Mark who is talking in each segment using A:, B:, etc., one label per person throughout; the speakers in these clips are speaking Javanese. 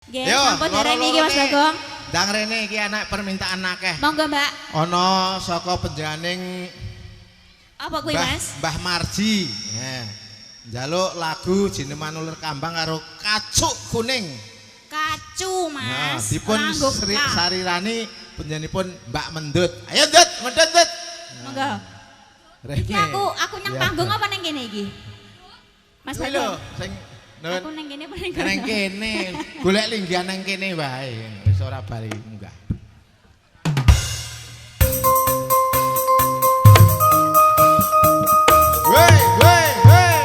A: Nggih, sampun dereng niki Mas Bagong.
B: Ndang rene iki anak permintaan akeh.
A: Monggo, Mbak.
B: Ana saka penjenenganing
A: apa kuwi, Mas?
B: Mbah Marji. Heh. Njaluk lagu Jineman Uler Kambang karo Kacuk Kuning.
A: Kacu, Mas.
B: Nah, dipun sarirani penjenenganipun Mbak Mendut. Ayo Ndut, Mendut, Ndut.
A: Monggo. Iki aku nang panggung apa nang kene iki? Mas Bagong.
B: Sing
A: aku nang kene apa nang kene?
B: Nang kene. Golek linggihan nang kene wae. Wis ora bali munggah. Wey, wey, wey.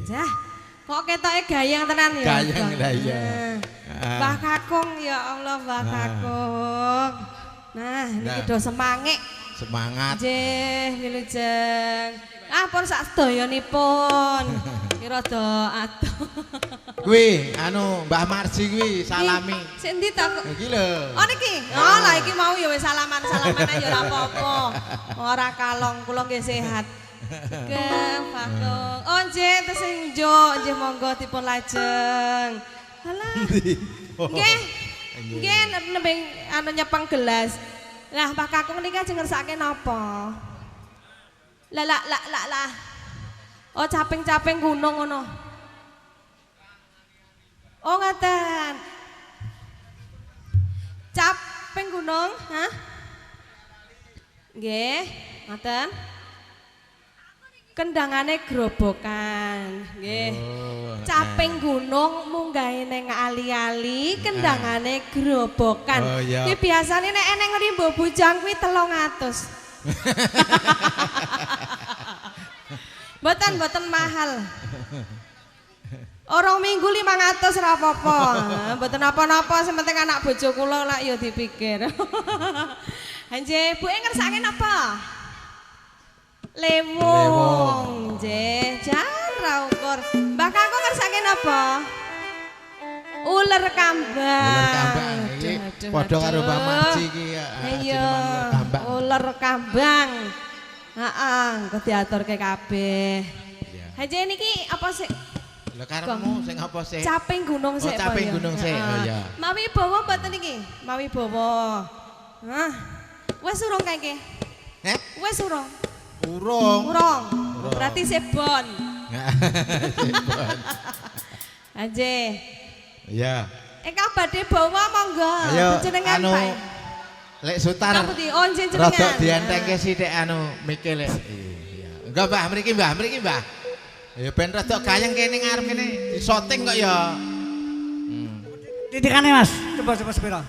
C: Jah, kok ketoke gayeng tenan ya.
B: Gayeng lah iya.
C: Mbah Kakung ya Allah, Mbah Kakung. Nah, niki do semangik.
B: Semangat.
C: Nggih, wilujeng. Ah, pun sak sedayanipun. Ki rada adoh.
B: Kuwi anu Mbah Marji kuwi salami.
C: Sik endi ta kok?
B: Iki lho.
C: Oh niki. Oh lah iki mau ya wis salaman-salaman ya ora apa-apa. Ora kalong, kula nggih sehat. Sugeng Bagong. Oh nggih tesih njuk, nggih monggo dipun lajeng. Halah. Nggih. Nggih nembe anu nyepeng gelas. Lah Pak Kakung niki ajeng ngersake napa? Lah lah lah lah lah. Oh caping-caping gunung ngono. Oh ngaten. Caping gunung, hah? Nggih, ngaten. Kendangane grobokan, nggih.
B: Oh,
C: caping gunung munggahe ning ali-ali, kendangane grobokan.
B: Oh, iya.
C: Kuwi biasane nek eneng rimbo bujang kuwi 300. Mboten, mboten mahal. Orang minggu 500 ora apa-apa. Mboten napa-napa, sing penting anak bojo kula lak ya dipikir. Nggih, buke ngersake napa? Lewung, nggih, jan ra ukur. Mbah Kakung ngersake napa? Uler kambang.
B: Uler kambang iki padha karo Mbah Marji iki ya.
C: Iya, uler kambang. Heeh, engko diaturke kabeh. Ha niki apa sih?
B: Lha karepmu sing apa sih?
C: Caping gunung sik.
B: Oh, caping gunung sik. Oh iya.
C: Mawi bawa mboten niki? Mawi bawa. Hah. Wis urung kae iki?
B: Heh?
C: Wis urung.
B: Urung.
C: Urung. Berarti sebon.
B: Sebon.
C: Anjih.
B: Iya.
C: Ingkang badhe bawa monggo. Jenengan Pak.
B: Lek Sutar.
C: Oh, jenengan.
B: Rodok dientengke sithik anu mike lek. Iya. Enggak Mbah, mriki Mbah, mriki Mbah. Ya ben rodok gayeng kene ngarep kene disoting kok ya.
D: Titikane Mas, coba coba sepira.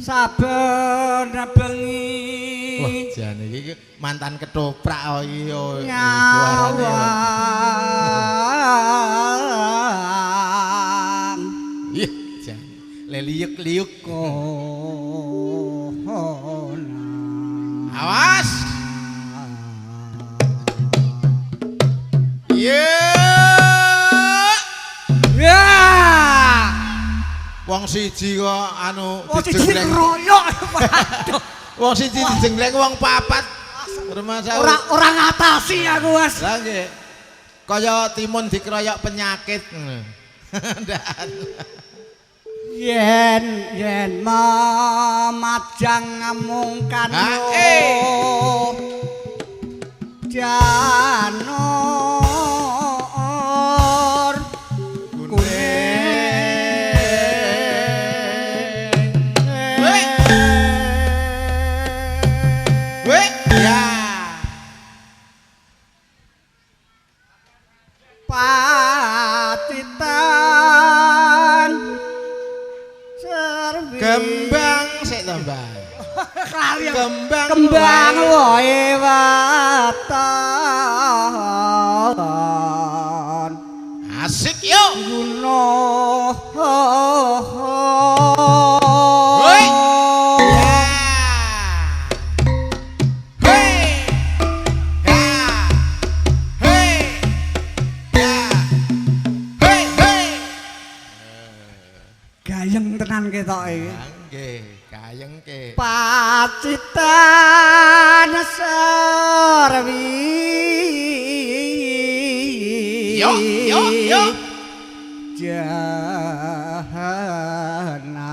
D: Saben bengi.
B: Wah, jane iki mantan ketoprak kok iki yo.
D: Nyawang.
B: Ih, jane leliuk-liuk
D: kona.
B: Awas. Ye.
D: Ya.
B: Wong siji kok anu
D: dijengleng royok. Waduh.
B: Wong siji dijengleng wong papat. Rumah
D: ora ora ngatasi aku, Mas.
B: Lah nggih. Kaya timun dikeroyok penyakit. Ndak.
D: Yen yen memajang ngamungkan janur kuning.
B: Weh, ya.
D: Patitan serwi.
B: Kembang sik to, Mbah. Kembang
D: kembang wae waton.
B: Asik. Yo.
D: Gunung.
B: Hoi. Ya. Hei. Ya. Hei. Ya. Hei, hei.
D: Gayeng tenan ketoke iki.
B: Nggih, gayeng ke.
D: Pacitan serwi.
B: Yo, yo, yo.
D: Jahana.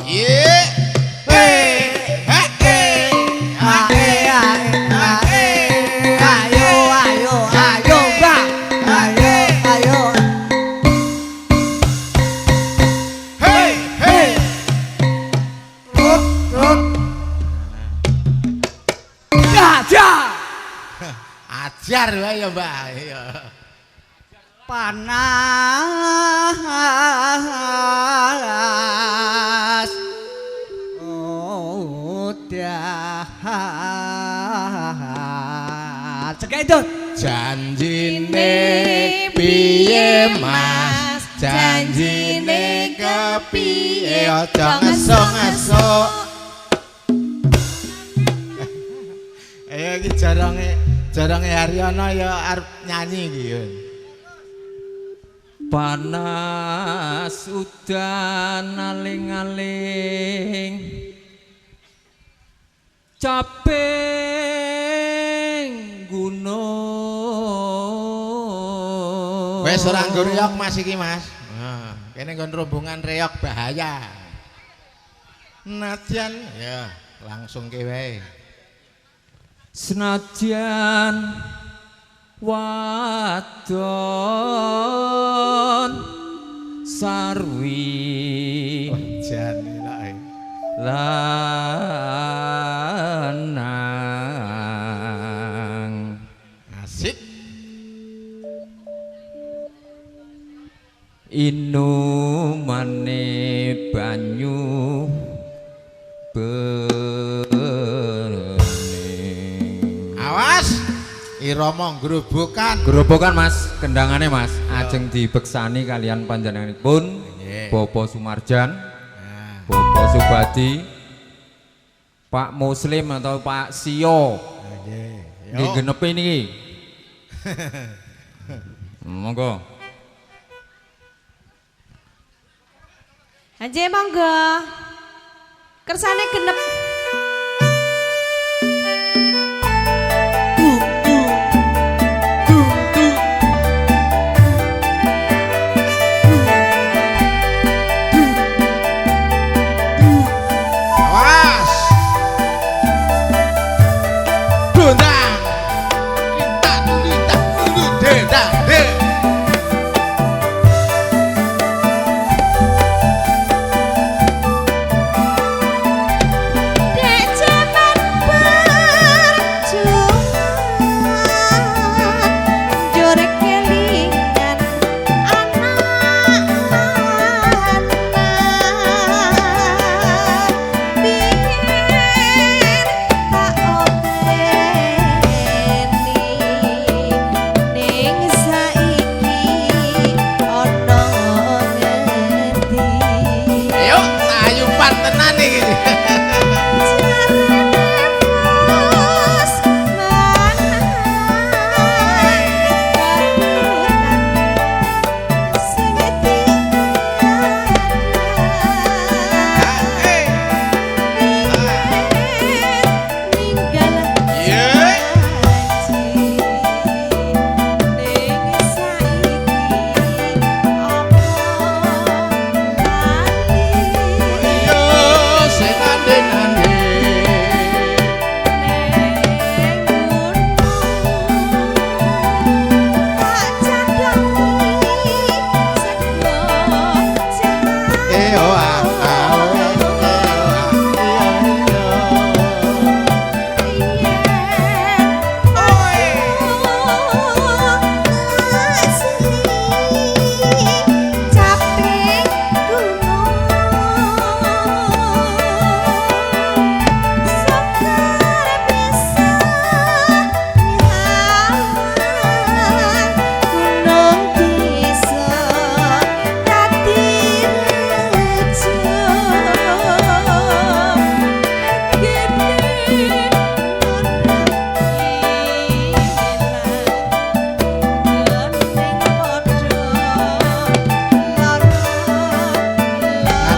B: Ye. Hei. Ha, eh. Ha, eh. Ha, eh.
D: Ayo, ayo, ayo, Mbak. Ayo, ayo.
B: Hei, hei.
D: Rut, rut. Gajah.
B: Ajar wae ya, Mbak. Iya.
D: Panas udah cekek itu.
B: Janjine piye Mas? Janjine kepiye aja ngesuk-ngesuk. Ayo iki jaronge Haryono ya arep nyanyi iki ya.
E: Panas udan aling-aling caping gunung.
B: Wis ora nggo reok Mas iki Mas. Nah, kene nggon rombongan reok bahaya. Nadyan ya langsung ke wae.
E: Senajan wadon sarwi
B: Jan elake.
E: Lanang
B: Asik.
E: Inumane banyu bening.
B: Awas irama grobokan.
E: Grobokan Mas, kendangane Mas, ajeng dibeksani kalian panjenenganipun
B: Nggih.
E: Bapak Sumarjan,
B: Nah,
E: Bapak Subadi, Pak Muslim atau Pak Sio.
B: nggih.
E: Nggih
B: Yo.
E: genepi niki. Monggo.
C: Nggih monggo. Kersane genep.
B: Awas. Dondang. Lintak lintak dendang de.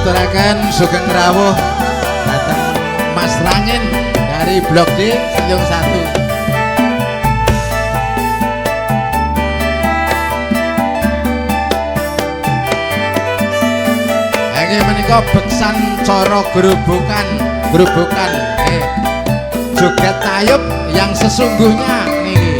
B: Aturaken sugeng rawuh dhateng Mas Rangin dari Blok D Siyung 1. Inggih menika beksan cara grobokan, grobokan joget tayub yang sesungguhnya niki.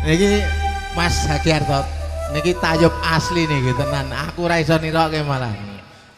B: Niki Mas Hagiarto, niki tayub asli niki tenan. Aku ora iso nirokke malah.